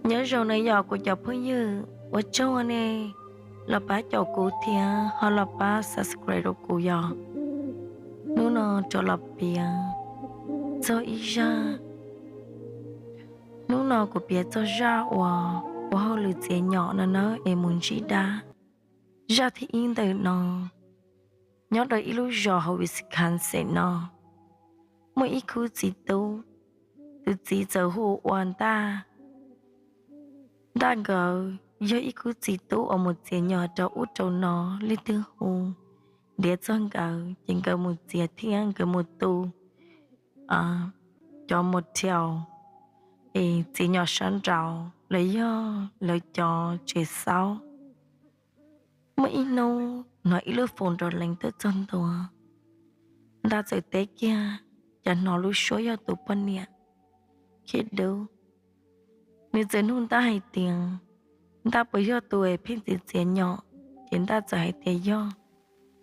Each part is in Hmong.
Nyob zoo na yog kuv cov phooj ywg, ua tsaug nej los pab caum kuv thiab ho los pab subscribe rau kuv yog. Hnub no rov los piav txog ib zaj. Hnub no kuv piav txog zaj uas ua hauj lwm txiav nyom no nawb es mus ntsib dab. Zaj thib ib ntawm no, nyob rau ib lub zos hauv Wisconsin no, muaj ib khub txiv tub, tus txiv txawm hu ua Ntaj. Ntaj nkawd yog ib khub txiv tub uas mus txiav nyom rau ub rau no, leej twg hu ntiav txog nkawd ces nkawd mus txiav thiab nkawd mus tu cov motel es txiav nyom sab nraud los yog lawv cov tsev xaub. Muaj ib hnub hnov ib lub foos nrov lees tuaj txog ntua, Ntaj txawm teb kiag, cas hnov lub suab yog tus poj niam Khib Dub. Nws txawm nug Ntaj hais tias, Ntaj puas yog tus es pheej txiav txiav nyom? Ces Ntaj txawm hais tias yog.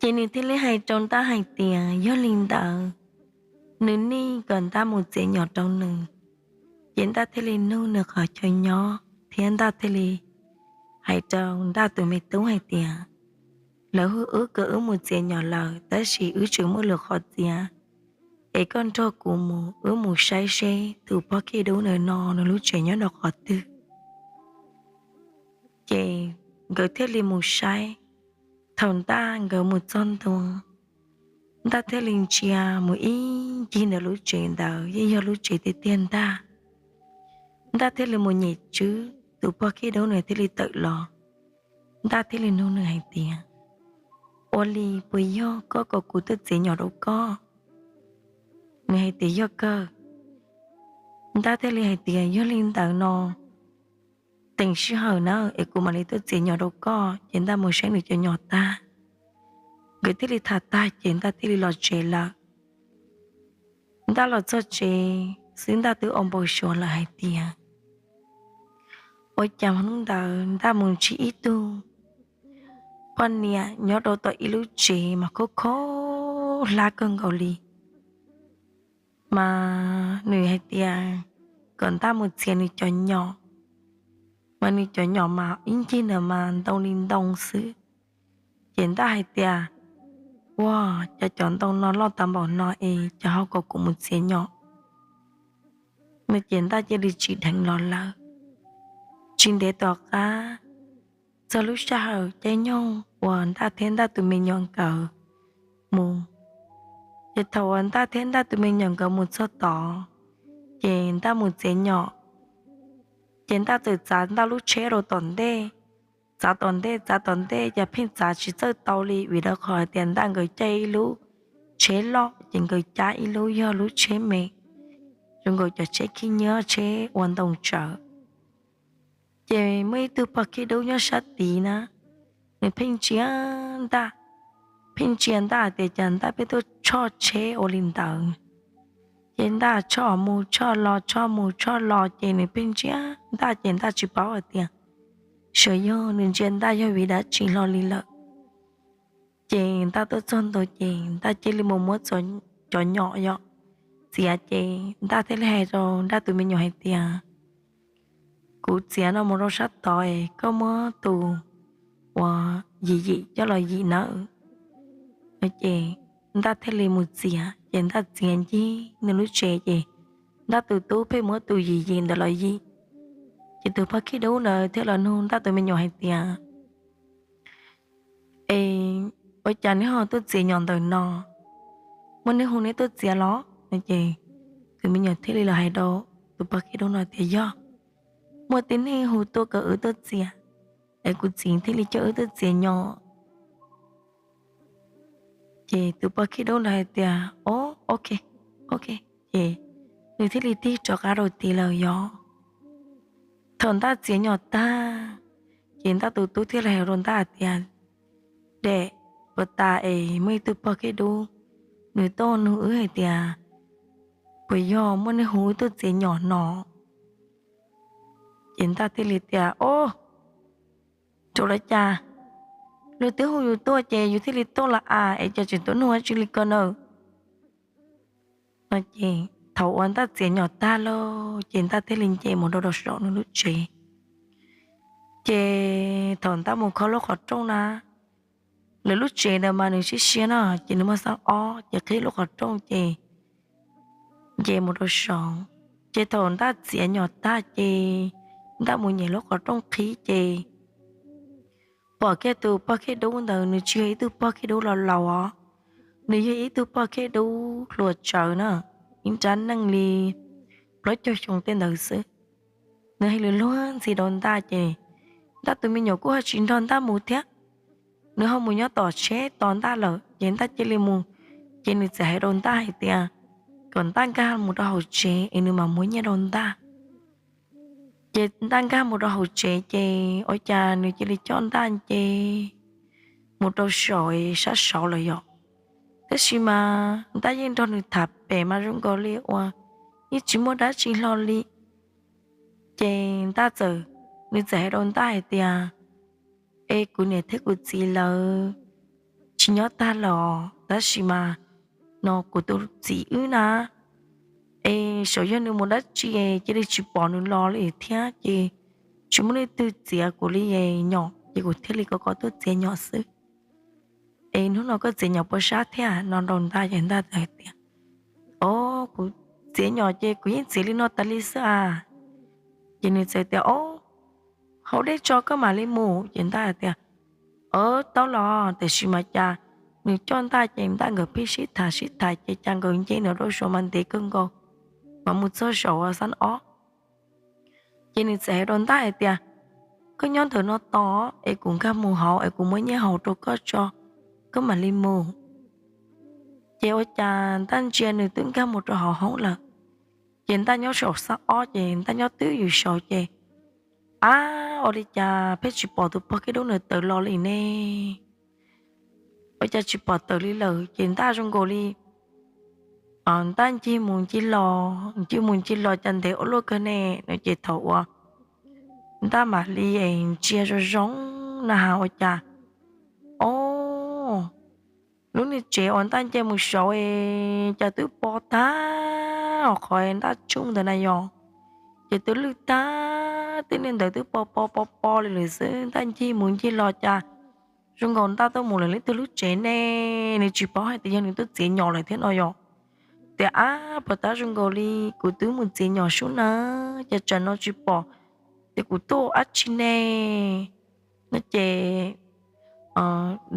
Ces nws thiaj li hais rau Ntaj hais tias yog li ntawd nws nej kom Ntaj mus txiav nyom rau nws. Ces Ntaj thiaj li nug nws qhov chaw nyob thiab Ntaj thiaj li hais rau Ntaj tus me tub hais tias, lawv hu wb kom wb mus txiav nyom lawm tab sis wb tseem muaj lwm qhov txiav, es koj nrog kuv mus, wb mus saib seb tus poj Khib Dub ntawm no nws lub tsev nyob rau qhov twg. Ces nkawd thiaj li mus saib. Thaum Ntaj nkawd mus txog ntua, Ntaj thiaj li ntsia mus ib ncig ntawm lub tsev ntawd yeej yog lub tsev tiag tiag ntag. Ntaj thiaj li mus nyem tswb, tus poj Khib Dub nws thiaj li tawm los. Ntaj thiaj li nug nws hais tias, ua li puas yog koj kom kuv tuaj txiav nyom rau koj? Nws hais tias yog kawg. Ntaj thiaj li hais tias yog li ntawd no, teem sij hawm na es kuv mam li tuaj txiav nyom rau koj. Ces Ntaj mus saib nws cov nyom tag, nkawd thiaj li tham tag ces Ntaj thiaj li los tsev lawm. Ntaj los txog tsev xwb Ntaj twb ua npau suav lawm hais tias ua cas hnub ntawd Ntaj mus ntsib ib tug poj niam nyob rau tom ib lub tsev mas khob khob hlab kawg nkaus li. Mas nws hais tias kom Ntaj mus txiav nws cov nyom, mas nws cov nyom mas ib ncig ntawd mas ntoo li ntoo xwb. Ces Ntaj hais tias, ua cas cov ntoo no loj tag npaum no es cas ho kom kuv mus txiav nyom? No ces Ntaj cia li tsim dheev los lawm. Tsis ntev tom qab, txog lub sij hawm caij nyoog uas Ntaj thiab Ntaj tus me nyuam nkawd mus, ces thaum uas Ntaj thiab Ntaj tus me nyuam nkawd mus txog tod, ces Ntaj mus txiav nyom, ces Ntaj txawm txav Ntaj lub tsheb rau tom ntej. Txav tom ntej, txav tom ntej ces pheej txav tsis txawj tau li vim rau qhov hais tias Ntaj nkawd caij ib lub tsheb loj ces nkawd cab ib lub yog lub tsheb me, zoo nkaus cov tsheb khib nyiab tsheb ua ntoo tsawv. Ces muaj ib tug poj Khib Dub nyob sab tid na, nws pheej ntsia Ntaj, pheej ntsia Ntaj tias cas Ntaj pheej tuaj tshoj tsheb ua li ntawd. Ces Ntaj tshoj mus tshoj los tshoj mus tshoj los ces nws pheej ntsia Ntaj ces Ntaj tsis paub hais tias xyov yog nws ntsia Ntaj yog vim dab tsi hlo li lawm. Ces Ntaj tuaj txog ntua ces Ntaj cia li mus muab cov nyom yom txiav, ces Ntaj thiaj li hais rau Ntaj tus me nyuam hais tias, kuv txiav no mus rau sab tod es koj muab tus uas yim yim coj los yim nawb. Ces Ntaj thiaj li mus txiav, ces Ntaj txiav ncig nws lub tsev ces Ntaj tus tub pheej muab tus yim yim ntawd los yim. Ces tus poj Khib Dub ntawd thiaj los nug Ntaj tus me nyuam hais tias, es ua cas neb ho tuaj txiav nyom ntawm no? Muaj neeg hu neb tuaj txiav los? Ces tus me nyuam thiaj li los hais rau tus poj Khib Dub no tias, yog, muaj tib neeg hu tuaj kom wb tuaj txiav, es kuv txiv thiaj li coj wb tuaj txiav nyom. Ces tus poj Khib Dub ntawd hais tias, o, ok, ok. Ces nws thiaj li tig rov qab rau tid lawm yog. Thaum Ntaj txiav nyom tag, ces Ntaj tus tub thiaj li hais rau Ntaj hais tias, dam, puas tas es muaj ib tug poj Khib Dub, nws tuaj nug wb hais tias, puas yog muaj neeg hu wb tuaj txiav nyom no? Ces Ntaj thiaj li tias, o, rau lawv cas, luag twb hu yus tuaj ces yus thiaj li tuaj los as, es cas tseem tuaj nug dab tsi li ko na? No ces thaum uas Ntaj txiav nyom tag lawm ces Ntaj thiaj li nce mus rau rau saum nws lub tsev. Ces thaum Ntaj mus kho lub qhov rooj na, lawv lub tsev ntawd mas nws siab siab no ces nws muaj xab ob ces qhib lub qhov rooj ces nce mus rau saud. Ces thaum Ntaj txiav nyom tag ces Ntaj mus nyem lub qhov rooj qhib ces pom kiag tus poj khej dub ntawd, nws tsis yog ib tug poj khej dub laus laus os, nws yog ib tug poj khej dub hluas tsawv na, ib nrab neej li plaub caug xyoo tej ntawd xwb. Nws hais lus luag ntxhi rau Ntaj ces Ntaj tus me nyuam kuj ho tsis nrog Ntaj mus thiab, nws ho mus nyob tom tsheb tos Ntaj lawm ces Ntaj cia li mus. Ces nws txawm hais rau Ntaj hais tias kom Ntaj nkag mus rau hauv tsev es nws mam muab nyiaj rau Ntaj. Ces Ntaj nkag mus rau hauv tsev ces ua cas nws cia li coj Ntaj nce mus rau saum sab saud lawm yom. Tab sis mas Ntaj yeej nrog nws tham pem mas zoo nkaus li uas yeej tsis muaj dab tsi hlo li. Ces Ntaj txawm, nws txawm hais rau Ntaj hais tias, es kuv niam thiab kuv txiv lawv tsis nyob tag los tab sis mas no kuv tus txiv wb na, es xyov yog nws mus dab tsi es cia li tsis pom nws los li thiab ces tsis muaj leej twg txiav kuv li nyom ces kuv thiaj li kov kov tuaj txiav nyom xwb. Es hnub no koj txiav nyom puas sab thiab no rau Ntaj ces Ntaj txawm hais tias, o, kuv txiav nyom ces kuv yeej txiav li no tas li xwb a. Ces nws txawm tias, o, haus dej tso koj mam li mus. Ces Ntaj tias, o, tau los, tiam sis mas cas nws coj Ntaj ces Ntaj nkawd pheej sib tham sib tham ces cas nkawd nce ntawm rau saud mas ntev kawg nkaus, mas mus txog saum xab ob. Ces nws txawm hais rau Ntaj hais tias, koj nyob ntawm no tos es kuv nkag mus hauv es kuv muab nyiaj haus rau koj tso, koj mam li mus. Ces ua cas Ntaj ntsia nws twb nkag mus rau hauv hoob lawm. Ces Ntaj nyob saum xab ob ces Ntaj nyob twb ywm saud ces, ab, ua li cas pheej tsis pom tus poj khej dub nws tawm los li ne? Ua cas tsis pom tawm li lawm? Ces Ntaj zoo nkaus li Ntaj ncig mus ncig los, ncig mus ncig los cas ntev ua luaj kawg ne no. Ces thaum uas Ntaj mam li ntsia zoo zoo na has ua cas, o, lub niag tsev uas Ntaj nce mus saud es cas twb pob tag, qhov Ntaj tsuj ntawd na yog, ces twb lwj tag, tej niag ntawd twb pob pob pob pob li lawm xwb. Ntaj ncig mus ncig los cas zoo nkaus Ntaj tuaj mus lawm leej twg lub tsev ne, nws tsis paub hais tias yog nws tuaj txiav nyom lawm thiab no yog. Tias, ab, puas tab zoo nkaus li kuv twb mus txiav nyom sub na, cas tsam no tsis pom, ces kuv tuaj ua dab tsi ne? No ces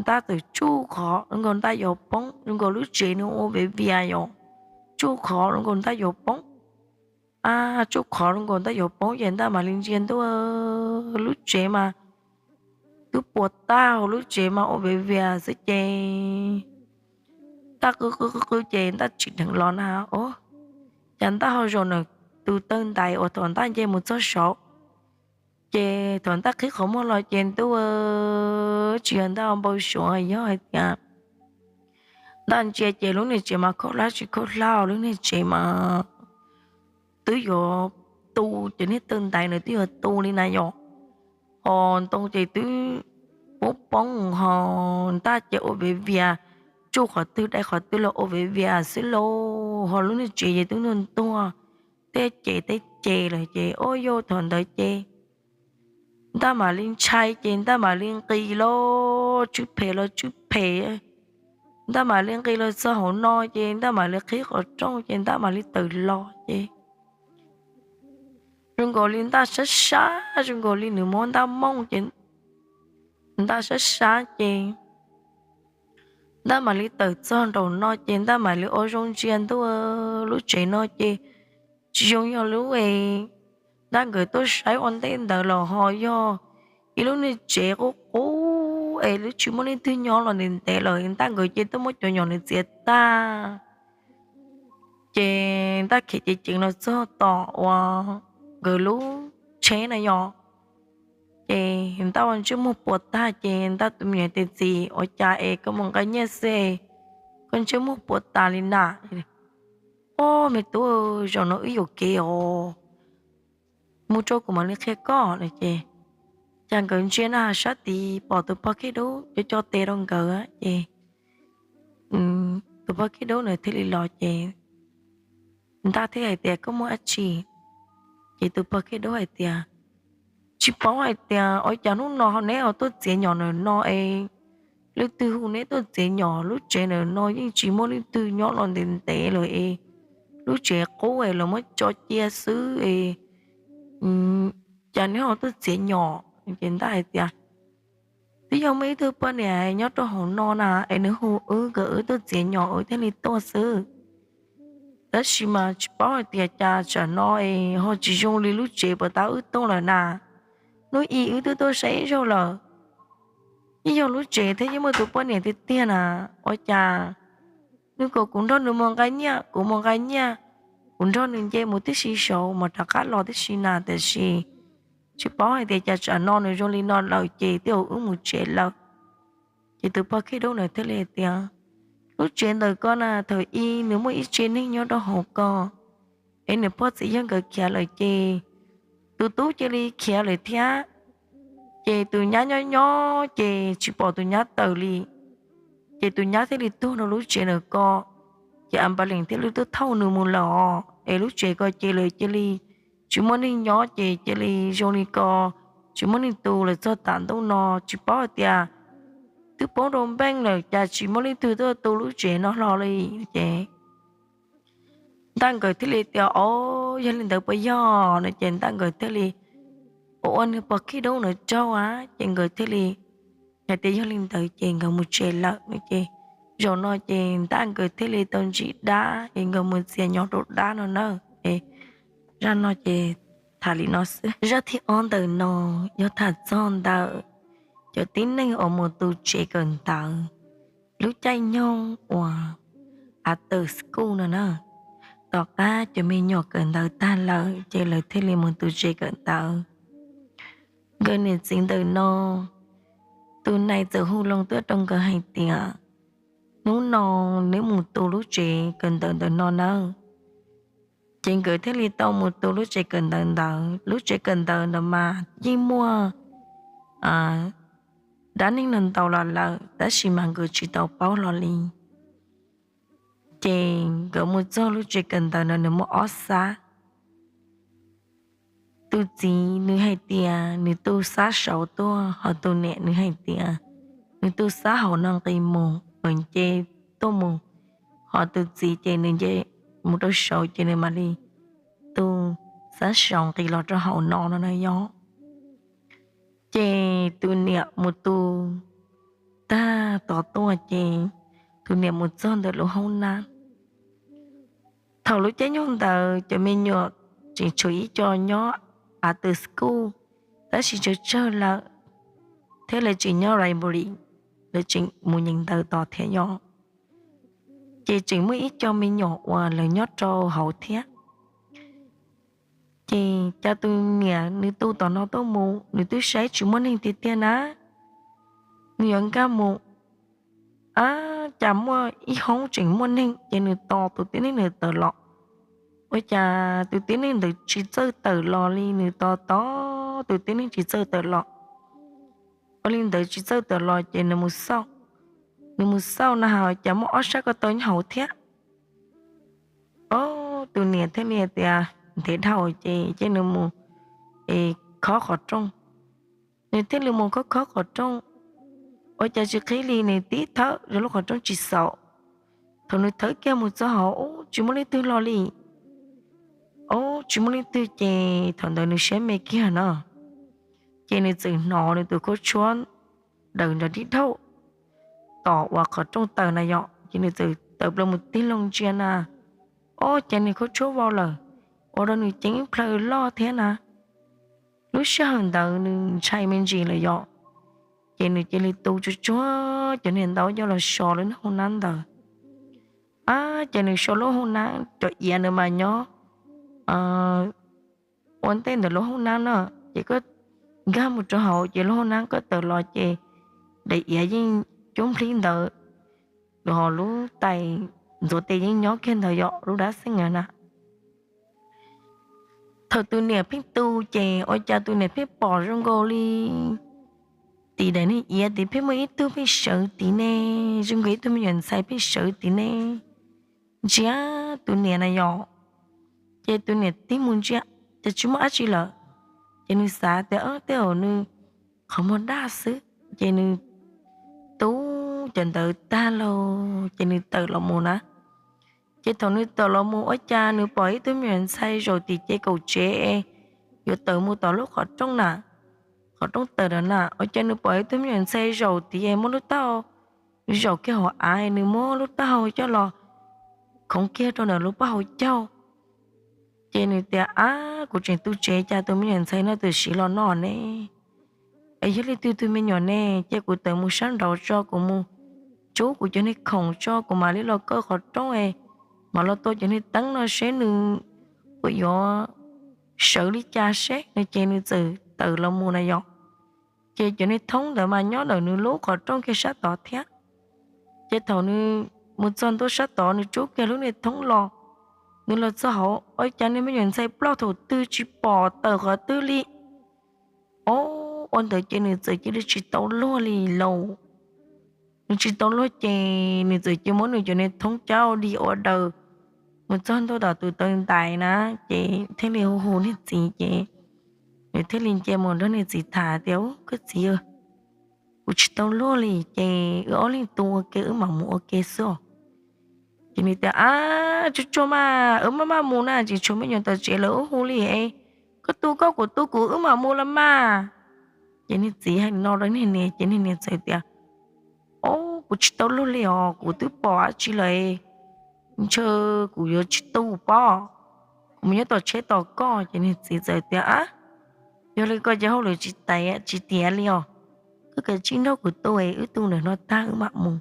Ntaj txawm tsuj qhov zoo nkaus Ntaj yuav poob, zoo nkaus lub tsev nws ua viav vias yom, tsuj qhov zoo nkaus Ntaj yuav poob. Ab, tsuj qhov zoo nkaus Ntaj yuav poob ces Ntaj mam li ntsia ntua lub tsev mas twb puas tag, hauv lub tsev mas ua viav vias xwb ces Ntaj qw qw qw qw ces Ntaj tsim dheev los na, o, cas Ntaj ho zaum ntawm tus tawg ntais uas thaum Ntaj nce mus txog saud. Ces thaum Ntaj qhib qhov muag los ces ntuj, tsis yog Ntaj npau suav, yog hais tias Ntaj ntsia ces lub niag tsev mas khaub hlab tsis khaub hlab, lub niag tsev mas twb yuav tu, ces niag tawg ntais nws twb yuav tu li na yom. Ho ntoo ces twb poob poob, ho Ntaj ces ua viav vias, tsuj qhov twg dai qhov twg los ua viav vias xwb lauj. Ho lub niag tsev ces twb ntuag ntuag, tej ces tej ces lawm ces, o, yog thaum ntawd ces Ntaj mam li ntshai ces Ntaj mam li nqis los tswj phem los tswj phem. Ntaj mam li nqis los txog hauv no ces Ntaj mam li qhib qhov rooj ces Ntaj mam li tawm los ces zoo nkaus li Ntaj sab sab, zoo nkaus li nws muab Ntaj mooj ces Ntaj sab sab ces Ntaj mam li tawm txog nraum no ces Ntaj mam li ua zoo ntsia ntua lub tsev no ces tsis zoo yog lub es Ntaj nkawd tuaj saib ua ntej ntawd los ho yog ib lub niag tsev qub qub es lub tsis muaj leej twg nyob los ntev ntev lawm. Ntaj nkawd ces tuaj muab cov nyom nws txiav tag ces Ntaj khiav ceev ceev los txog tom uas nkawd lub tsheb na yom. Ces Ntaj ua ntsej muag puas tag ces Ntaj tus me nyuam tias, txiv, ua cas es koj mus nqa nyiaj xwb, koj ntsej muag puas tas li na? Ob, me tub, zaum no wb yuam kev os, mus tso kuv mam li qhia koj no ces, cas nkawd ntsia na sab tid pom tus poj khej dub co co tes rau nkawd ces tus poj khej dub nws thiaj li los ces Ntaj thiaj hais tias, Koj muaj dab tsi? Ces tus pog Khej Dub hais tias, Tsis paub hais tias ua cas hnub no neb ho tuaj txiav nyom ntawm no es, leej twg hu neb tuaj txiav nyom? Lub tsev ntawm no yeej tsis muaj leej twg nyob los ntev ntev lawm es, lub tsev qub es lawv muab tso cia xwb es, cas neb ho tuaj txiav nyom? Ces ntaj hais tias, Twb yog muaj ib tug poj niam nyob rau hauv no na es nws hu wb kom wb tuaj txiav nyom wb thiaj li tuaj xwb. Tab sis mas tsis paub hais tias cas tsam no es ho tsis zoo li lub tsev puag ta wb tuaj lawm na. Hnub i wb twb tuaj saib ib zaug lawm, yeej yog lub tsev thiab yeej muaj tus poj niam tiag tiag na. Ua cas nws kom kuv nrog nws mus nqa nyiaj, kuv mus nqa nyiaj, kuv nrog nws nce mus tib si saud mas rov qab los tib si na, tiam sis tsis paub hais tias cas tsam no nws zoo li no lawm ces twb ua wb mus tsev lawm. Ces tus pog Khej Dub ntawd thiaj li hais tias, Lub tsev ntawm ko na thaum i nws muaj ib tsev neeg nyob rau hauv ko, es nws pog txiv yawg nkawd khiav lawm ces tus tub cia li khiav lawm thiab. Ces tus nyab nyob nyob ces tsis pom tus nyab tawm li, ces tus nyab thiaj li tuag rau lub tsev ntawm ko. Ces A Npa Lees thiaj li tuaj thauj nws mus lawm os, es lub tsev ko ces lawv cia li tsis muaj neeg nyob ces cia li zoo li ko, tsis muaj neeg tu lawm txog tam ntuj no. Tsis paub hais tias twb poob rau npeej lawm cas tsis muaj leej twg tuaj tu lub tsev no hlo li. Ces ntaj nkawd thiaj li tias, Au, yog li ntawd puas yog? No ces ntaj nkawd thiaj li ua ua nws pog Khej Dub ntawd tsaug a, ces nkawd thiaj li hais tias yog li ntawd ces nkawd mus tsev lawm no ces, zaum no ces ntaj nkawd thiaj li tau ntsib dab es nkawd mus txiav nyom rau dab no na. Es zaj no ces tham li no xwb. Zaj thib ob ntawm no yog tham txog ntawm cov tib neeg uas mus tu tsev kawm ntawv lub caij nyoog uas after school no na. Tom qab cov me nyuam kawm ntawv tag lawm ces lawv thiaj li mus tu tsev kawm ntawv. Nkawd niam txiv ntawm no, tus nais txawm hu loo tuaj rau nkawd hais tias, Hnub no neb mus tu lub tsev kawm ntawv ntawm no nawb. Ces nkawd thiaj li tau mus tu lub tsev kawm ntawv ntawd. Lub tsev kawm ntawv ntawd mas yeej muaj dab neeg no ntau los lawm, tab sis mas nkawd tsis tau paub hlo li. Ces nkawd mus txog lub tsev kawm ntawv no nws muaj ob xab. Tus txiv nws hais tias nws tu xab saud tuaj, ho tus niam nws hais tias nws tu xab hauv no nqis mus, nws nce tuaj mus. Ho tus txiv ces nws nce mus rau saud ces nws mam li tu xab saud nqis los rau hauv no no na yog. Ces tus niam mus tu tag tod tuaj ces tus niam mus txog ntawm lub hoob nab. Thaum lub caij nyoog ntawd cov me nyuam tseem tshuav ib co nyob after school, tab sis tsawg tsawg lawm, thiab lawv tseem nyob library, lawv tseem mus nyeem ntawv tod thiab yog. Ces tseem muaj ib co me nyuam uas lawv nyob rau hauv thiab. Ces cas tus niam nws tu tom no tuaj mus, nws twb saib tsis muaj neeg tiag tiag na, nws yuav nkag mus, ab, cas muaj ib hoob tseem muaj neeg, ces nws tos tus tib neeg ntawd tawm los. Ua cas tus tib neeg ntawd tsis txawj tawm los li, nws tos tos tus tib neeg tsis txawj tawm los. Ua li ntawd tsis txawj tawm los ces nws mus xauj, nws mus xauj na has cas muaj ob sab ko taw nyob hauv thiab. Ob, tus niam thiaj li tias ntev dhau ces cia nws mus es khob qhov rooj. Nws thiaj li mus khob khob qhov rooj, ua cas tsis qhib li, nws tib thawb zoo lub qhov rooj tsis xaum. Thaum nws thawb kiag mus txog hauv, ub, tsis muaj leej twg los li. Ub, tsis muaj leej twg ces thaum ntawd nws siab me kiag no, ces nws txawm hnov nws tus khaub tshuab daws nrov dib dhauj tom uas qhov rooj taws na yom, ces nws txawm tawm plaws mus tig loo ntsia na, ob, cas nws khaub tshuab vau lawm, ua rau nws ceeb plhaw loj thiab na. Lub sij hawm ntawd nws ntshai me ntsis lawm yom, ces nws cia li tu tsuag tsuag cov niag ntaub coj los so lub hoob nab ntawd. Ab, ces nws so lub hoob nab, cov iav nws mas nyob ua ntej ntawm lub hoob nab no, ces koj nkag mus rau hauv ces lub hoob nab koj tawm los ces daim iav yeej cub nplhib ntawd, ho lub tais ntxuav tes yeej nyob kiag ntawd yom, lub dab xeej na. Thaum tus niam pheej tu ces ua cas tus niam pheej pom zoo nkaus li tim daim niag iav tid pheej muaj ib tug pheej sawv tid ne, zoo nkaus ib tug me nyuam ntxhais pheej sawv tid ne. Ntsia tus niam na yom, Ces tus niam tib mus ntsia, ces tsis muaj dab tsi lawm. Ces nws xav tias tej zaum nws qhov muag daj xwb, ces nws tu cov ntawd tag lauj, ces nws tawm los mus na. Ces thaum nws tawm los mus ua cas nws pom ib tug me nyuam ntxhais zaum tim ces kaum tsev, yuav tawm mus tom lub qhov rooj na, qhov rooj tawm na, ua cas nws pom ib tug me nyuam ntxhais zaum tim es muab lub taub hau, zaum kiag hauv av, nws muab lub taub hau coj los khoov kiag rau ntawm lub pob hauv caug. Ces nws tias, Ab, kuv tseem tu tsev cas tus me nyuam ntxhais no twb siv los no ne? Es yog leej twg tus me nyuam ne? Cia kuv tawm mus sab nraud tso, kuv mus rub kuv cov niag khoom tso, kuv mam li los kaw qhov rooj es mam los tua cov niag teeb no seb nws puas yuav sawv li cas seb no. Ces nws txawm tawm los mus na yom. Ces cov niag thoob ntawd mas nyob ntawm nws lub qhov rooj kiag sab tod thiab. Ces thaum nws mus txog ntua sab tod, nws rub kiag lub niag thoob los, nws los txog hauv, ua cas niag me nyuam ntxhais ploj thaum twg tsis pom tawm qhov twg li. Ob, ua ntawd ces nws txawm cia li tsis tau luag li lauj. Nws tsis tau luag ces nws txawm cia muab nws cov niag thoob cab ua dig ua daws mus txog ntua tom tus taw ntais na, ces thiaj li hu hu niag txiv. Ces nws thiaj li nce mus nrog niag txiv tham tias, Ub, koj txiv, kuv tsis tau luag li, ces wb ob leeg tu ua ke, wb mam mus ua ke xwb os. Ces nws tias, Ab, tsuag tsuag mas, wb maj maj mus na, tsis tshuav me nyuam tom tsev lawm wb hu li es, koj tu koj, kuv tu kuv, wb mam mus los mas. Ces niag txiv hais no rau niag niam, ces niag niam txawm tias, Ob, kuv tsis tau luag li os, kuv twb pom dab tsi lawm, ntshe kuv yuav tsis tu pob, kuv mus nyob tom tsheb tos koj. Ces niag txiv txawm tias, Ab, yog li koj cov hauj lwm tsis tais tsis tiav li os, koj kav tsij nrog kuv tu es wb tu ntawm no tag wb mam mus.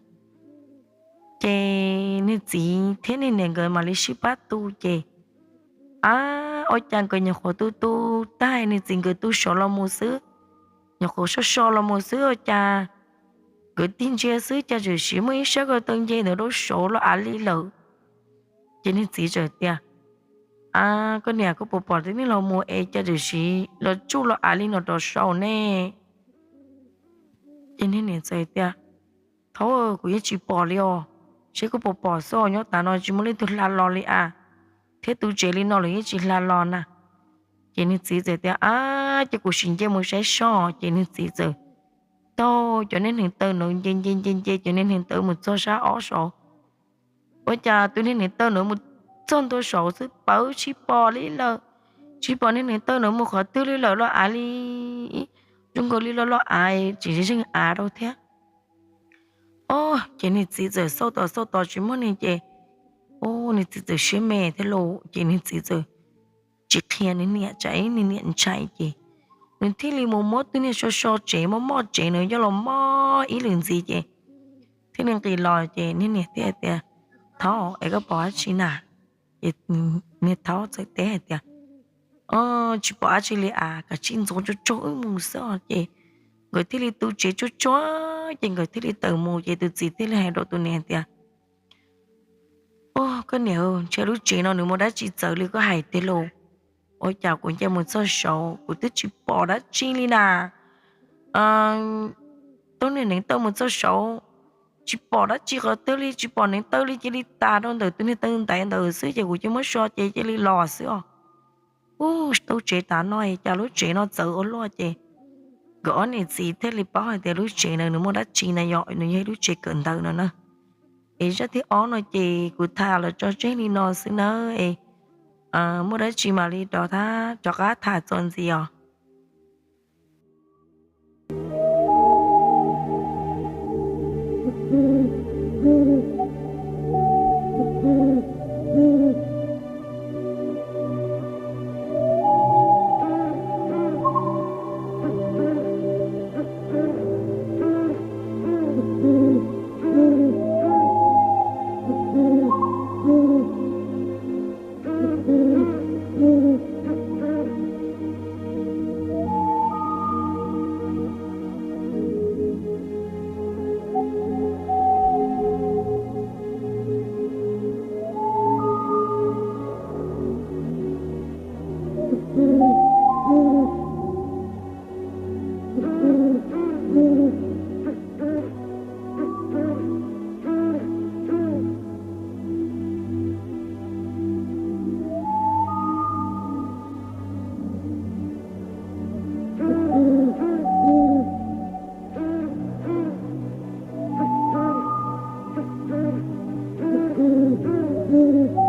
Ces niag txiv thiab niag niam nkawd mam li sib pab tu ces, ab, ua cas nkawd nyuam qhuav tu tu tag, niag txiv nkawd tu saud los mus xwb, nyuam qhuav so so los mus xwb ua cas nkawd tig ntsia xwb cas txawm sim muaj ib sab ko taw nce ntawd rau saud los av li lawm. Ces niag txiv txawm tias, Ab, koj niam, koj puas pom tib neeg los mus es cas txawm sim los tsuj los av li no rau saud ne? Ces niag niam txawm tias, Thaub, kuv yeej tsis pom li os, seb koj puas pom xwb, nyob tas no tsis muaj leej twg hla los li as, thiab tu tsev li no lawm yeej tsis hla los na. Ces niag txiv txawm tias, Ab, ces kuv sim nce mus saib seb. Ces niag txiv txawm taug cov niag hneev taw ntawd nce nce nce nce cov niag hneev taw mus txog sab ob saud. Ua cas tus niag hneev taw ntawd mus txog ntua saud xwb pawv tsis pom li lawm, tsis pom niag hneev taw ntawd mus qhov twg li lawm los av li, zoo nkaus li los los av tsis zeeg av rau thiab. Ob, ces niag txiv txawm xauj tos xauj tos tsis muaj li ces, ub, niag txiv txawm siab me thiab lauj. Ces niag txiv txawm tsis qhia niag niam, tsam ib niag niam ntshai ces nws thiaj li mus muab tus niag so so tsev moj moj tsev na coj los moj ib lwm ntxiv ces thiaj li nqis los. Ces niag niam thiaj tias, Thaub, es koj pom dab tsi na? Ces niag thaub txawm teb hais tias, Tsis pom dab tsi li as, kav tsij ntxuav tsuag tsuag wb mus xwb os. Ces nkawd thiaj li tu tsev tsuag tsuag ces nkawd thiaj li tawm mus. Ces tus txiv thiaj li hais rau tus niam tias, Ub, koj niam, ntshe lub tsev no nws muaj dab tsi txawv li koj hais tiag lauj. Ua cas kuv nce mus txog saud kuv twb tsis pom dab tsi li na. Tus niag hneev taw mus txog saud tsis pom dab tsi qhov twg li, tsis pom hneev taw li, cia li tas rau ntawm tus niag taw ntaiv ntawd xwb ces kuv cia muab so ces cia li los xwb os. Ub, tu tsev tas no cas lub tsev no txawv ua luaj. Ces nkawd ob niam txiv thiaj li paub hais tias lub tsev na nws muaj dab tsi na, yog nws yog ib lub tsev kawm ntawv no na. Es zaj thib ob no ces kuv tham los tso tseg li no xwb nawb es, muaj dab tsi mam li rov, rov qab tham txuas ntxiv os. Ub,